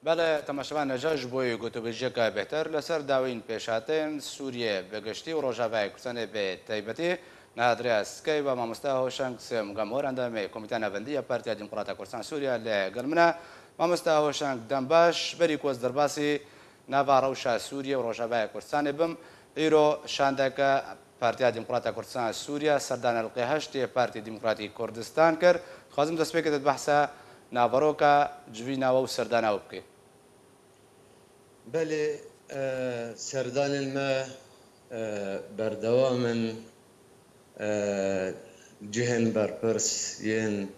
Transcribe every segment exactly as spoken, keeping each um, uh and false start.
Belê, temaşevan, neca ji bo gotûbêjiyeke bêhtir li ser dawiyên pêşhateyên Sûriyê bi giştî û Rojavayê Kurdistanê bi taybetî, niha di rêya Skype ve mamoste Hoşeng Sêmgamor, endamê Komîteya Navendî ya Partiya Demokrata Kurdistan Sûriye, li gel min e. Mamoste Hoşeng, dem baş. Berî ku ez derbasî nava rewşa Sûriye û Rojavayê Kurdistanê bim, îro şandeke Partiya Demokrata Kurdistan Sûriye serdana li qê heştê Partî Demokratî Kurdistan kir. Dixwazim destpêkê te di behsa naveroka civîna we û serdana we bikî. Belê, e, serdanên me, e, berdewam in. E, cihên berpirs yên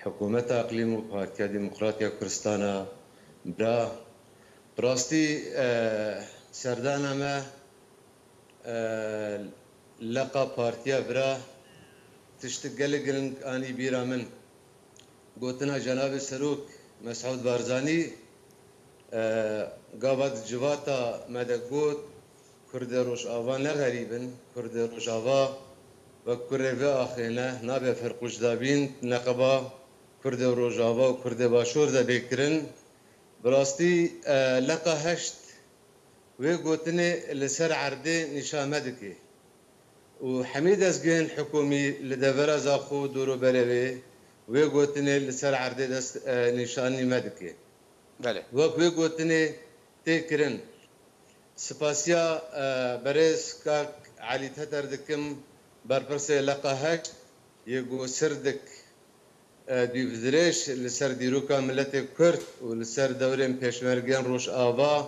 Hikûmeta Iqlîm û Partiya Demokrat ya Kurdistana bira. Bi rastî, e, serdana me, e, leqa partiya bira tiştik gelek giring anî bîra min. Gotina Cenabê Serok Mesûd Barzanî, e, gava di civata me de got, Kurdê Rojava ne xerîb in, Kurdê Rojava wek kurê vê axê ne, nabe ferq û cuda bîn, neqeba Kurdê Rojava û Kurdê Başûr de bê kirin. Bi rastî, e, leqa heşt wê gotinê li ser erdê nîşa me dike û hemî dezgehên hikûmî li devera Zaxo û dor û berê wê, wê gotinê li ser erdê dest, e, nîşanî me dike. Belê. Wek wê gotinê tê kirin. Spasiya, e, berêz kak Elî Teter dikim, berpirsê leqa heşt yê ku sir dik, e, dûvdirêj li ser dîroka miletê Kurd û li ser dewrên pêşmergên Rojava,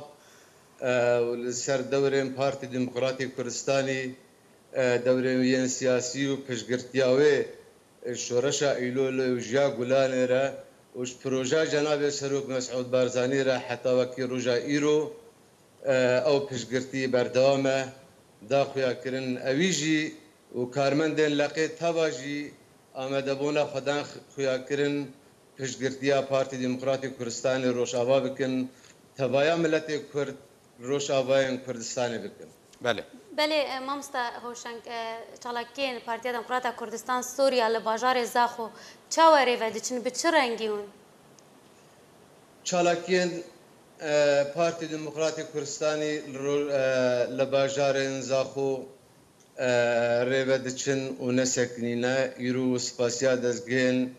e, û li ser dewrên Partî Demokratî Kurdistanî, e, dewrên wî yên siyasî û piştgirtiya wê, e, şoreşa Îlolê û ji ya Gulanê re û ji proja Cenabê Serok Mesûd Barzanî re heta wekî roja îro, e, ew piştgirtî berdewam e, da xuyakirin. Ewî jî û karmendên leqê teva jî amadebûna xwe dan xuyakirin, piştgirtiya Partî Demokratîk Kurdistanê Rojava bikin, tevaya miletê Kurd Rojavayên Kurdistanê bikin. Belê. Belê, e, mamosta Hoşeng, e, çalakiyên Partiya Demokrata Kurdistan Sûriya li bajarê Zaxo çawa rê ve diçin, bi çi rengî hûn? Çalakiyên, e, Partî Demokratîk Kurdistanî li ro-, e, li bajarên Zaxo, e, rê ve diçin û nesekinîne. Îro spasiya dezgehên,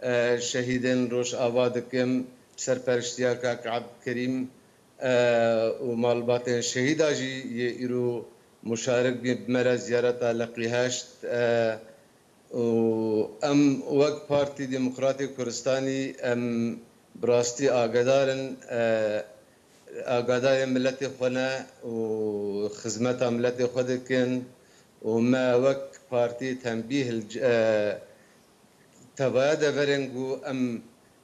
e, şehîdên Rojava dikim, serperiştiya kak Ebdkerîm, e, û malbatên şehîda jî yê îro muşarik bîn bi me re ziyareta leqî heşt, e, û em wek Partî Demokratîk Kurdistanî em bi rastî agadar in, e, agadarên miletê xwe ne û xizmeta miletê xwe dikin û me wek partî tembîh li c-, e, tevaya deverên ku em,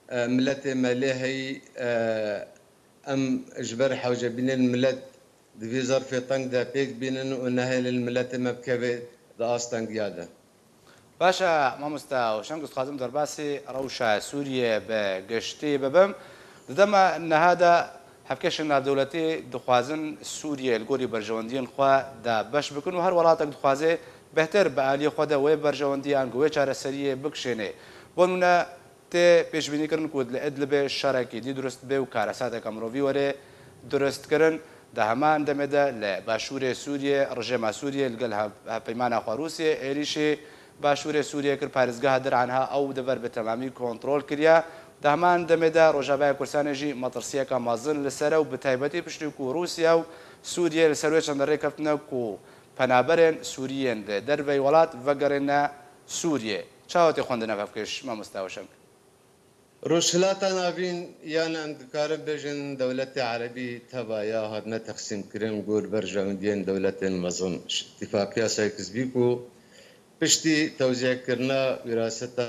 e, miletê me lê heyî, e, em ji ber hewcebînên milet di vî zerfê teng de pêk bînin û nehêlin miletê me bikeve di astengiya de. Baş e, mamosta Hoşeng, ez dixwazim derbasî rewşa Sûriyê bi giştî bibim. Di dema niha de hevkêşên navdewletî dixwazin Sûriyê li gorî berjewendiyên xwe dabeş bikin û her welatek dixwaze bêhtir bi aliyê xwe de wê berjewendiyan ku wê çareseriyê bikişêne. Bo nimûne, tê pêşbînîkirin ku li Idlibê şerekî dî durust bê û karesateke mirovî were durustkirin. Di heman demê de li başûrê Sûriyê, rejêma Sûriyê li gel hev-, hevpeymana xwe Rûsiyê êrîşî başûrê Sûriyê kir, parêzgeha Dir'an ha ew dever bi temamî kontrol kiriye. Di heman demê de Rojavaya Kurdistanê jî metirsiyeke mezin li ser e û bi taybetî piştî ku Rûsya û Sûriyê li ser wê çende rêkeftin ku penaberên Sûriyên li derveyî welat vegerîne Sûriyê. Çawa tê xwendin ev hevkêş, mamosta Hoşeng? Rojhilata Navîn, yan em dikarin bêjin dewletê erebî, tevaya hatine teqsîmkirin gor berjewendiyên dewletên mezin. Îtîfaqiya Sykes-Picot piştî tewzîhkirina wîraseta,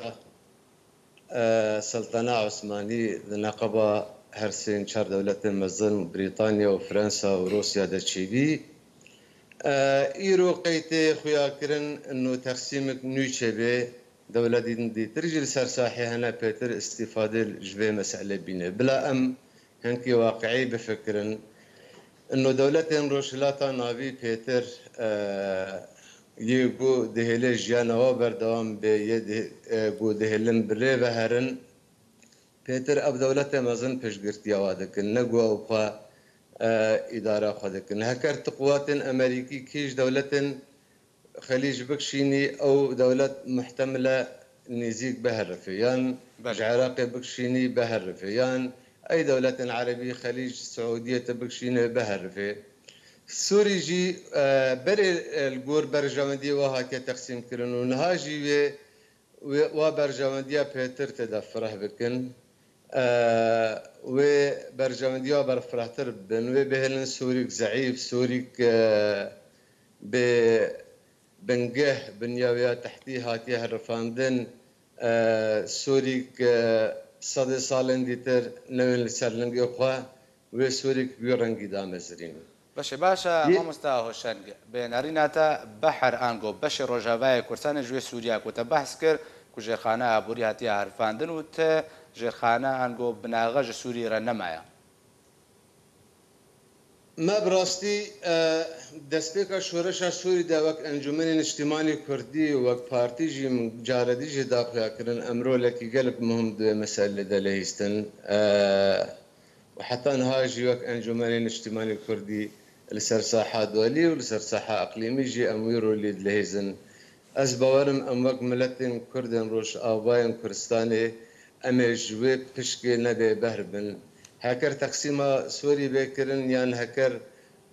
e, Seltana Osmanî di neqeba her sê çar dewletên mezin, Brîtanya û Fransa û Rûsya de çêbî. E, îro qey tê xuyakirin ino teqsîmek nû çêbê, dewletên dîtir jî li ser sahê hene pêtir îstîfade ji vê meselê bîne. Bila em hinkî waqiî bifikirin. Ino dewletên Rojhilata Navî pêtir, e, yê ku dihêle jiyana wa berdewam be, yê di-, e, ku dihêlin bi rê ve herin, pêtir ev dewletê mezin piştgirtiya wa dikin, ne ku ew xwe, e, îdara xwe dikin. Heker tu quwatên Amerîkî kî ji dewletên Xelîc bikişînî, ew dewlet muhtemile nêzîk biherifê, yan Belê. ji Iraqê bikişînî biherifê, yan ey dewletên Erebî, Xelîc, Siûdiyê te bikişînê biherifê. Sûrî jî, e, berê, e, li gor berjewendiyê wa hatiye teqsîmkirin û niha jî wê, wê, wa berjewendiya pêtir tê de fireh bikin. E, wê berjewendiya berfirehtir bibin, wê bihêlin Sûrîk zeîf, Sûrîk, e, bê bingeh, binya wê ya tehtî hatiye herifandin, e, Sûrîk, e, sedê salên dîtir newên li ser lingê xwe, wê Sûrîk bi wî rengî damezirînin. Beşê baş e, Yê- mamosta Hoşeng, bi nerîna te behr ango beşê Rojavayê Kurdistanê ji wê Sûriya ku te behs kir, ku jêrxane aborî hatiye herifandin û te jêrxane ango binaxe ji Sûriyê re nemaye. Me bi rastî, e, destpêka şoreşa Sûrî de wek Encûmenê Niştîmanî Kurdî û wek partî jî min caredî jê daxuya kirin, em rolekî gelek muhim di wê meselê de lihîstin. E, û heta niha jî wek Encûmenê Niştîmanî Kurdî li ser saha duelî û li ser saha iqlîmî jî em wî rolî dilihêzin. Ez bawer im em wek miletên Kurd ên Rojavayên Kurdistanê em ê ji wê pişkê nebê behr bin. Heker teqsîma Sûrî bê kirin yan heker,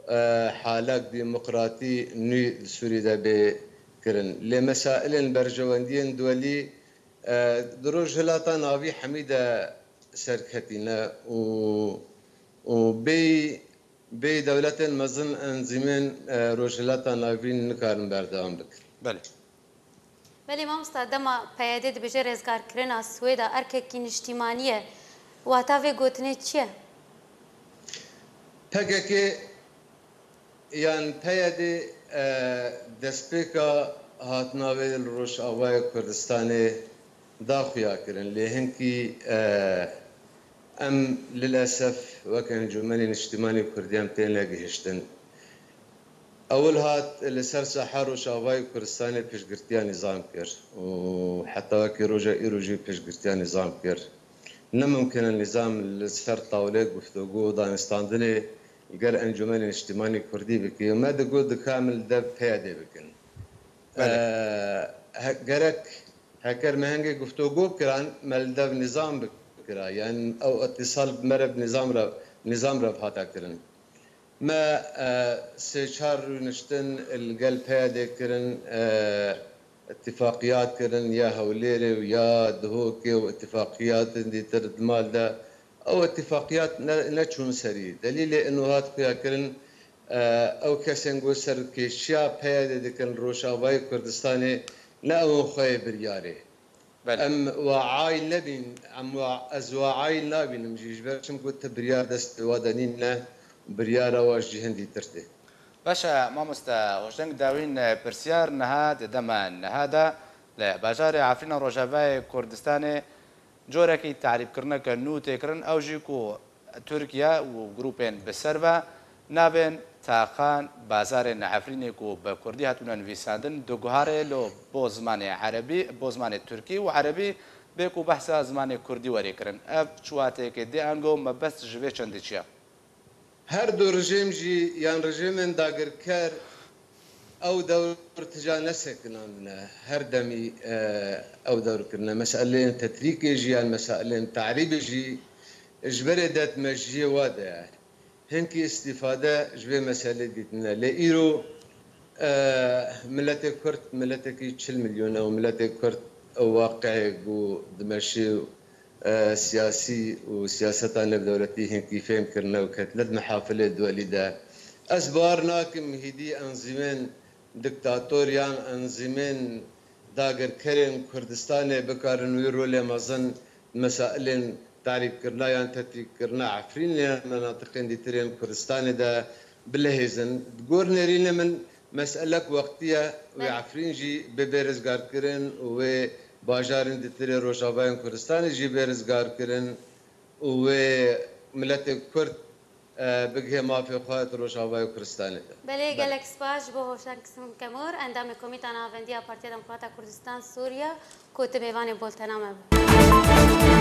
e, halek demokratî nû li Sûrî de bê kirin. Lê mesailên berjewendiyên duelî, e, di Rojhilata Navî hemî de serketî ne û, û bêyî, bêyî dewletên mezin enzîmên, e, Rojhilata Navîn nikarin berdewam bikin. Belê. Belê mamosta, dema P Y D dibêje rêzgarkirina Swêda erkekî niştîmanî ye, wata vê gotinê çi ye? P K K yan P Y D, e, destpêka hatina wê li Rojavayê Kurdistanê da xuya kirin. Lê hinkî, e, em lilesef wek Encûmenê Niştîmanî Kurdî em têne gihiştin. Ewil hat li ser saha Rojavayê Kurdistanê piştgirtiya nîzam kir û heta wekî roja îro jî piştgirtiya nîzam kir. Ne mimkin e nîzam li ser tawlê guftûgû û danistandinê li gel Encûmenê Niştîmanî Kurdî bike. Me digot dika em li dev P Y D bikin. Belê. Eee, he-, gerek heker me hingê guftûgû kiran, me li dev nîzam bikira. Yanî ew îtîsal bi me re bi nîzam re, nîzam re hata kirin. Me, e, sê çar rûniştin li gel P Y D kirin, e, îtîfaqiyat kirin ya Hewlêrê û ya Duhokê û îtîfaqiyatên dîtir di mal de. Ew îtîfaqiyat ne, neçûn serî. Delîlê ino hat xuya kirin, e, ew kesên ku serkêşiya P Y D dikin Rojavayê Kurdistanê ne ew in xweyê biryarê. Belê. Em wa aîl nebîn, em wa, ez wa aîl nabînim jî, ji ber çimku ti biryar destê wa de nîne, biryara wa ji cihên dîtir tê. Baş e, mamoste Hoşeng, dawîn, e, pirsyar niha di dema niha de li bajarê Efrîna Rojavayê Kurdistanê corekî tarîbkirineke nû tê kirin, ew jî ku Tirkiye û grûpên bi ser ve navên taxan, bazarên Efrînê ku bi kurdî hatibûne nivîsandin, diguhere lo bo zimanê erebî, bo zimanê tirkî û erebî, bê ku behsa zimanê kurdî werê kirin. Ev çi wateyekê dê ango mebest ji vê çendê çi ye? Her du rejîm jî yan rejîmên dagirker ew dewr tija nesekinandine, her demî, e, ew dewr kirine. Meseleyên tetrîkê jî yan meseleyên tarîbê jî ji berê detmejiyê wa de ye. Hinkî îstîfade ji vê meselê dîtine. Lê îro, e, miletê Kurd, miletekî çil milyon e û miletê Kurd ew waqiê ku dimeşê, e, siyasî û siyaseta navdewletî hinkî fêm kirine û ketine di mihafilê duelî de. Ez bawer nakim hîdî enzîmên diktator yan enzîmên dagirkerên Kurdistanê bikarin wî rolê mezin di mesailên tarîbkirina yan tetrîkkirina Efrînê yan menatiqên dîtirên Kurdistanê de bilihêzin. Di gor nêrînê min meselek wextî ye wê Efrîn jî bê bê rizgarkirin û wê bajarên dîtirê Rojavayên Kurdistanê jî bê rizgarkirin û wê miletê Kurd, e, bigihê mafê xwe di Rojavayê Kurdistanê de. Belê, Belê. Gelek spas ji bo Hoşeng Kemur, endamê Komîta Navendiya Partiya Demokrata Kurdistan Sûriye, ku tu mêvanê boltena me bû.